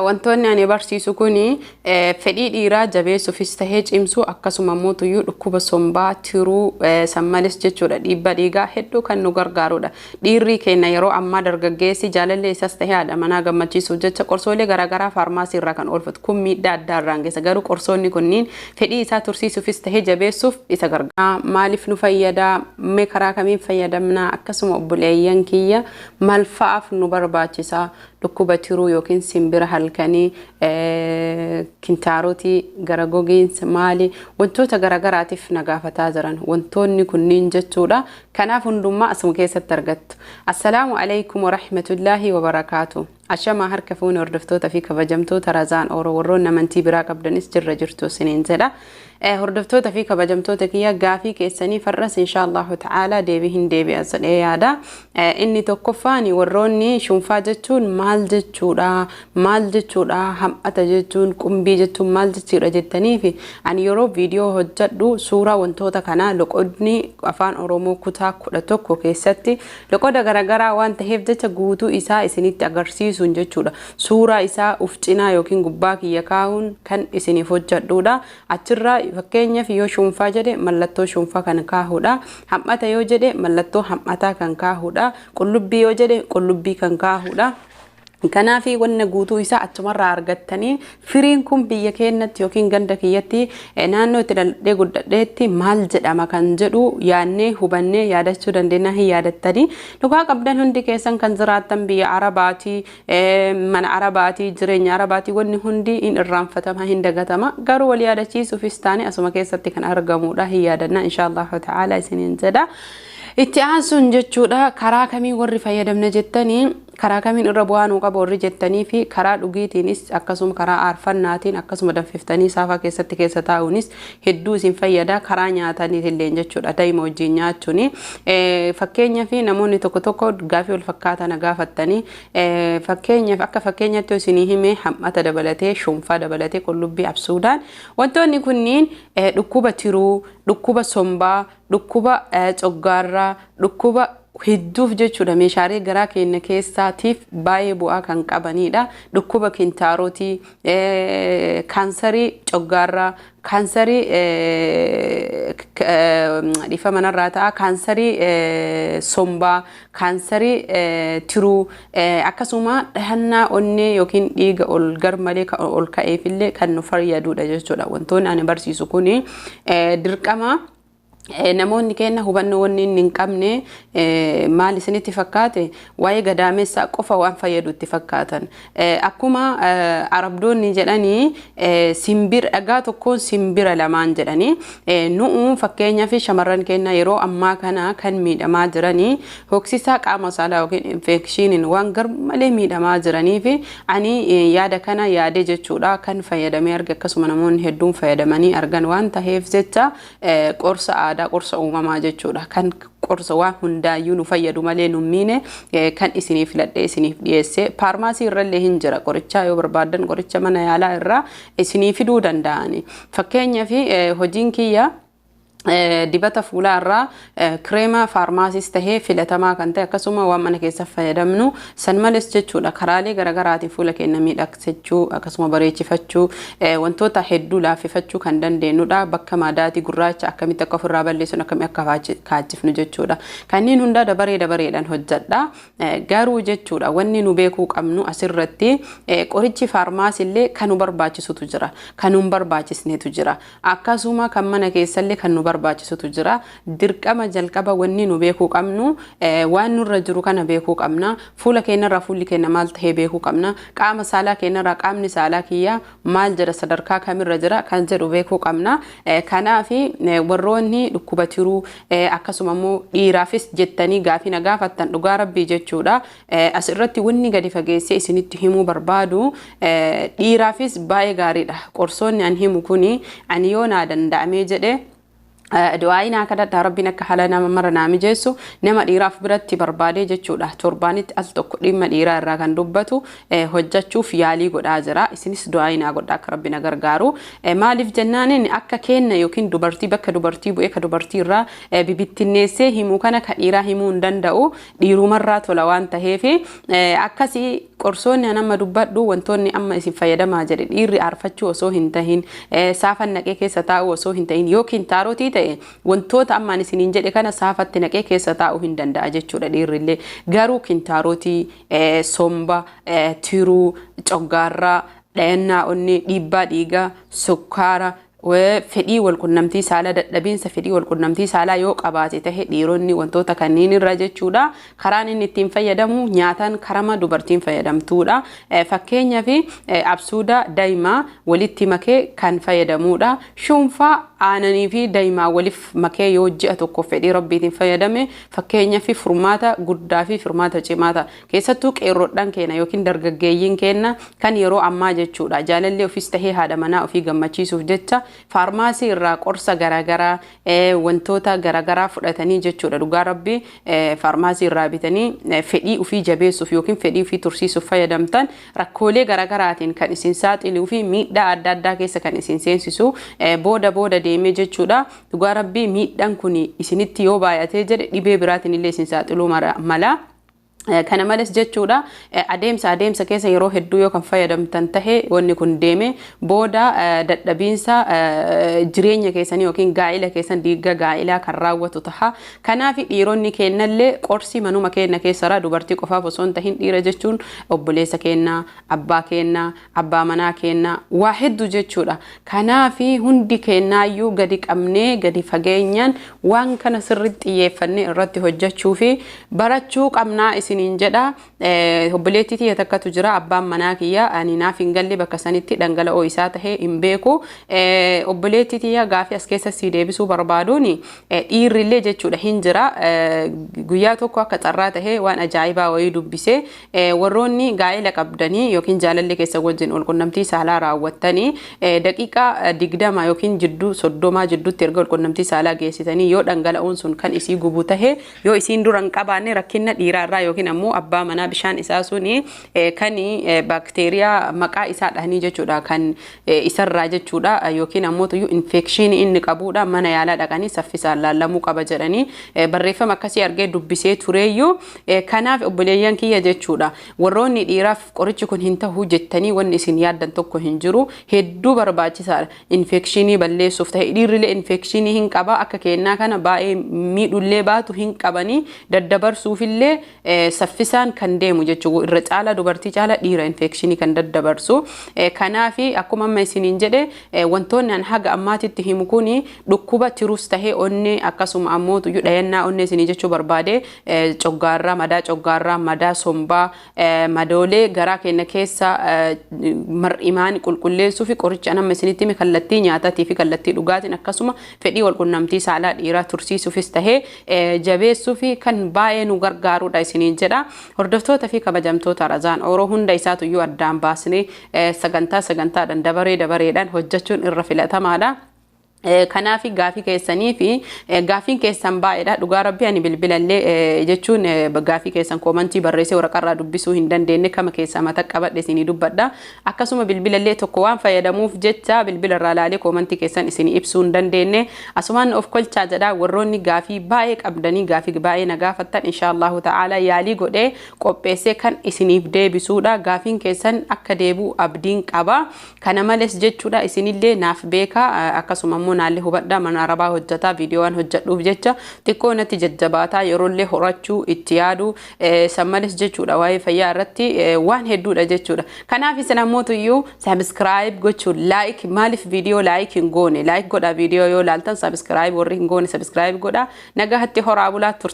Wantoonni ani barsiisu kun fedhii dhiiraa jabeessuufis tahee cimsuu, akkasuma immoo tuyyuu dhukkuba sombaa, tiruu, sammalis jechuudha, dhiibba dhiigaa hedduu kan nu gargaarudha. Dhiirri keenya yeroo ammaa dargaggeessi jaalallee isas tahee haadha manaa gammachiisuuf jecha qorsoolee garaagaraa faarmaasii irraa kan oolfatu kun miidhaa addaa irraan geessa. Garuu qorsoonni kunniin fedhii isaa tursiisuufis tahee jabeessuuf isa gargaara. Maaliif nu fayyada? Mee karaa kamiin fayyadamna? Akkasuma obboleeyyan kiyya, maal fa'aaf nu barbaachisa? Dhukkuba tiruu yookiin simbira halkanii, kintaarotii, gara gogiinsa, maali, wantoota garaagaraatiif na gaafataa jiran wantoonni kunniin jechuudha. Kanaaf hundummaa asuma keessatti argattu. Assalaamu alaikum warahmatullaahi wabarakaatu. Ashamaa, harka fuune hordoftoota fi kabajamtoota Razaan Ooroo, warroonni amantii biraa qabdanis jirra jirtu isiniin jedha. Hordoftoota fi kabajamtoota kiyya, gaafii keessanii farras insha Allahu ta'ala deebii hin deebi'a jedhee yaada. Inni tokkoffaan, warroonni shunfaa jechuun maal jechuudha? Maal jechuudha? Ham'ata jechuun, qumbii jechuun maal jechuudha jettanii fi ani yeroo viidiyoo hojjedhu suuraa wantoota kanaa loqodni afaan Oromoo kutaa 11 keessatti loqoda garaagaraa waan ta'eef jecha guutuu isaa isinitti agarsiisuun jechuudha. Suuraa isaa uf cinaa yookiin gubbaa kiyya kaa'uun kan isiniif hojjedhudha. Achirraa fakkeenyaaf yoo shunfaa jedhe mallattoo shunfaa kan kaa'udha. Ham'ata yoo jedhe mallattoo ham'ataa kan kaa'udha. Qullubbii yoo jedhe qullubbii kan kaa'udha. Kanaaf wanna guutuu isaa achumarraa argattanii, firiin kun biyya keenyatti yookiin ganda kiyyatti, naannoo itti dhaladhee guddadheetti maal jedhama kan jedhu yaadnee hubannee yaadachuu dandeenya, hin yaadattanii. Dhugaa qabdan hundi keessan kan jiraattan biyya Arabaatii, mana Arabaatii, jireenya Arabaatii, wanni hundi hin irraanfatama, hin dagatama. Garuu wal yaadachiisuufis taane asuma keessatti kan argamudha, hin yaadanna insha Allahu ta'ala isiniin jedha. Itti aansuun jechuudha, karaa kamiin warri fayyadamna jettanii, karaa kamiin irra bu'aa nuu qaba warri jettanii fi karaa dhugiitiinis, akkasuma karaa aarfannaatiin, akkasuma danfiftanii saafaa keessatti keessa taa'uunis hedduu isin fayyada. Karaa nyaataniitillee jechuudha, daa'ima wajjin nyaachuuni. Fakkeenyaaf namoonni tokko tokko gaafii wal fakkaataa na gaafattanii, fakkeenyaaf akka fakkeenyatti isinii hime, ham'ata dabalatee, shunfaa dabalatee, qullubbii absuudhaan, wantoonni kunniin dhukkuba tiruu, dhukkuba sombaa, dhukkuba coggaarraa, dhukkuba hedduuf jechuudha, meeshaalee garaa keenya keessaatiif baay'ee bu'aa kan qabanidha. Dhukkuba kintaarotii, kaansarii coggaarraa, kaansarii dhiifa manarraa ta'a, kaansarii sombaa, kaansarii tiruu, akkasuma dhahannaa onnee yookiin dhiiga ol garmalee ol ka'eefillee kan nu fayyadudha jechuudha. Wantoonni ani barsiisu kuni dirqama namoonni keenya hubannoo wanni inni hin qabne maal isinitti fakkaate, waa'ee gadaamessaa qofa waan fayyadu itti fakkaatan. Akkuma Arabdoonni jedhanii, simbira dhagaa tokkoon simbira lamaan jedhanii, nu'u fakkeenyaaf shamarran keenya yeroo ammaa kana kan miidhamaa jiranii hoksisaa qaama saalaa yookiin infekshiniin waan garmalee miidhamaa jiranii fi ani yaada kana yaadee jechuudha kan fayyadamee arge, akkasuma namoonni hedduun fayyadamanii argan waan taheef jecha, qorsa aadaa, qorsa uumamaa jechuudha, kan qorsa waan hundaayyuu nu fayyadu malee nu miine kan isiniif filadhee isiniif dhiyeesse. Paarmaasii irrallee hin jira qorichaa, yoo barbaaddan qoricha mana yaalaa irraa isinii fiduu danda'ani. Fakkeenyaaf hojiin kiyya dibata fuulaa irraa kireema faarmaasiis tahee filatamaa kan ta'e, akkasuma waan mana keessa fayyadamnu san malees jechuudha, karaalee garaagaraatiin fuula keenya miidhagsachuu, akkasuma bareechifachuu, wantoota hedduu laaffifachuu kan dandeenyudha. Bakka madaatii gurraacha akkamitti akka ofirraa balleessinu, akkamitti akka kaachifnu jechuudha. Kanneen hundaa dabaree dabareedhaan hojjedha. Garuu jechuudha, wanni nu beekuu qabnu asirratti qorichi faarmaasiillee kan nu barbaachisutu jira, kan nu hin barbaachisnetu jira, akkasuma kan mana keessallee kan nu barbaachisutu jira. Dirqama jalqaba wanni nu beekuu qabnu waan nurra jiru kana beekuu qabna. Fuula keenyarraa fuulli keenya maal tahee beekuu qabna. Qaama saalaa keenyarraa qaamni saalaa kiyyaa maal jedha, sadarkaa kamirra jira kan jedhu beekuu qabna. Kanaaf warroonni dhukkuba tiruu, akkasuma immoo dhiiraafis jettanii gaafii na gaafattan, dhugaa rabbii jechuudha. Asirratti wanni gadi fageessee isinitti himuu barbaadu, dhiiraafis baay'ee gaariidha. Qorsoonni an himu kuni ani yoo naa danda'amee jedhe Du'aayin akka dadhaa Rabbiin akka haala nama mara naa mijeessu nama dhiiraaf biratti barbaadee jechuudha. Torbaanitti al tokko dhimma dhiiraa irraa kan dubbatu hojjechuuf yaalii godhaa jira. Isinis du'aayin haa godhaa akka Rabbi na gargaaru. Maaliif jennaaniin akka kenna yookiin dubartii bakka dubartii bu'ee ka dubartii irraa bibittinneessee himuu kana ka dhiiraa himuu hin danda'u, dhiirumarraa tola waan taheef. Akkasii qorsoonni an amma dubbadhu, wantoonni amma isin fayyadamaa jedhe, dhiirri aarfachuu osoo hin tahin, saafan naqee keessa taa'u osoo hin tahin, yookiin taarotii ta'e wantoota ammaan isiniin jedhe kana saafatti naqee keessa taa'uu hin danda'a jechuudha dhiirrillee. Garuu kintaarotii, somba, tiruu, coggaarraa, dhayannaa onnee, dhiibbaa dhiigaa, sukkaara, fedhii walqunnamtii saalaa, dadhabiinsa fedhii walqunnamtii saalaa yoo qabaate tahe dhiironni wantoota kanneen irra jechuudha. Karaan inni ittiin fayyadamu nyaataan karama dubartiin fayyadamtuudha. Fakkeenyaaf, absuuda daa'imaa walitti makee kan fayyadamuudha. Shuunfaa aananii fi daa'imaa waliif makee yoo ji'a tokko fedhii Rabbiitiin fayyadame, fakkeenyaaf, furmaata guddaa fi furmaata cimaa ta'a. Keessattuu qeerroodhaan keenya yookiin dargaggeeyyiin keenya kan yeroo ammaa jechuudha. Jaalallee ofiis tahee haadha manaa ofii gammachiisuuf jecha faarmaasii irraa qorsa garaagaraa, wantoota garaagaraa fudhatanii jechuudha. Dhugaa Rabbii, faarmaasii irraa bitanii fedhii ofii jabeessuuf yookiin fedhii ofii tursiisuuf fayyadamtan rakkoolee garaagaraatiin kan isin saaxiluu fi miidhaa adda addaa keessa kan isin seensisu booda booda deemee jechuudha. Dhugaa Rabbii, miidhaan kun isinitti yoo baay'atee jedhe dhibee biraatiin illee isin saaxiluu mala. Kana malees jechuudha, adeemsa keessa yeroo hedduu yoo kan fayyadamtan tahe, wanni kun deeme booda dadhabiinsa jireenya keessanii yookiin gaa'ila keessan, diigga gaa'ilaa kan raawwatu taha. Kanaaf dhiironni kennallee qorsi manuma kenna keessarraa dubartii qofaaf osoo hin tahin, dhiira jechuun obboleessa kennaa, abbaa kennaa, abbaa manaa kennaa, waa hedduu jechuudha. Kanaaf hundi kennaayyuu gadi qabnee gadi fageenyaan waan kana sirriitti xiyyeeffannee irratti hojjechuu fi barachuu qabnaa isiniin jedha. Obboleettii tiyya takkatu jira, abbaan manaa kiyya ani naaf hin galle, bakka sanitti dhangala'oo isaa tahee hin beeku. Obboleettii tiyya, gaafii as keessa si deebisuu barbaaduun, dhiirrillee jechuudha hin jira. Guyyaa tokko akka carraa tahee waan ajaa'ibaa wayii dubbisee, warroonni gaa'ela qabdanii yookiin jaalallee keessa wajjin walqunnamtii saalaa raawwattanii daqiiqaa 20 yookiin jidduu 30 jidduutti erga walqunnamtii saalaa geessitanii yoo dhangala'oon sun kan isii gubu tahe, yoo isiin dura hin qabaanne, rakkina dhiiraarraa yookiin ammoo abbaa manaa bishaan isaa suni kan baakteeriyaa maqaa isaa dhahanii jechuudha, kan isarraa jechuudha, yookiin ammoo tuyyuu infekshinii inni qabudha, mana yaalaa dhaqanii saffisaan laallamuu qaba jedhanii barreeffama akkasii argee dubbisee tureeyyuu. Kanaaf obboleeyyan kiyya jechuudha, warroonni dhiiraaf qorichi kun hin ta'u jettanii wanni isin yaaddan tokko hin jiru. Hedduu barbaachisaadha. Infekshinii balleessuuf ta'e, dhiirrilee infekshinii hin qaba, akka kennaa kana baay'ee miidhullee baatu hin qabanii daddabarsuufillee saffisaan kan deemu jechuudha. Irra caala dubartii caala dhiira infekshinii kan daddabarsu. Kanaaf akkuma amma isiniin jedhe, wantoonni an haga ammaatitti himu kuni dhukkuba tiruus tahee onnee, akkasuma ammoo dhayannaa onnee isinii jechuu barbaade, coggaarraa, madaa coggaarraa, madaa sombaa, madoolee garaa keenya keessa mar'imaan qulqulleessuu fi qoricha nama isinitti hime kallattii nyaataatii fi kallattii dhugaatiin, akkasuma fedhii walqunnamtii saalaa dhiiraa tursiisuufis tahee jabeessuu fi kan baay'ee nu gargaarudha isiniin jedha. Hordoftoota fi kabajamtoota Razaan Ooroo, hunda isaatu iyyuu addaan baasnee sagantaa sagantaadhaan, dabaree dabareedhaan hojjechuun irra filatamaadha. Kanaaf gaafii keessanii fi gaafiin keessan baay'eedha. Dhugaa Rabbii, ani bilbilallee jechuun gaafii keessan koomantii barreessee waraqarraa dubbisuu hin dandeenye, kama keessaa mata qabadhe isinii dubbadha. Akkasuma bilbilallee tokko waan fayyadamuuf jecha bilbilarraa laalee koomantii keessan isinii ibsuu hin dandeenye. Asumaan of kolchaa jedha. Warroonni gaafii baay'ee qabdanii gaafii baay'ee na gaafattan, inshaallahu ta'ala yaalii godhee qopheessee kan isiniif deebisuudha. Gaafiin keessan akka deebi'u abdiin qaba. Kana malees jechuudha, isinillee naaf beekaa, akkasuma immoo naallee hubadhaa, mana arabaa hojjetaa viidiyoowwan hojjedhuuf jecha xiqqoo natti jajjabaataa, yeroollee horachuu itti yaadu san malees jechuudha, waa'ee fayyaa irratti waan hedduudha jechuudha. Kanaaf isin ammoo iyyuu subscribe gochuun, like, maaliif viidiyoo like hin goone? Like godhaa viidiyoo yoo laaltan, subscribe warri hin goone subscribe godhaa. Nagahatti horaa bulaa turte.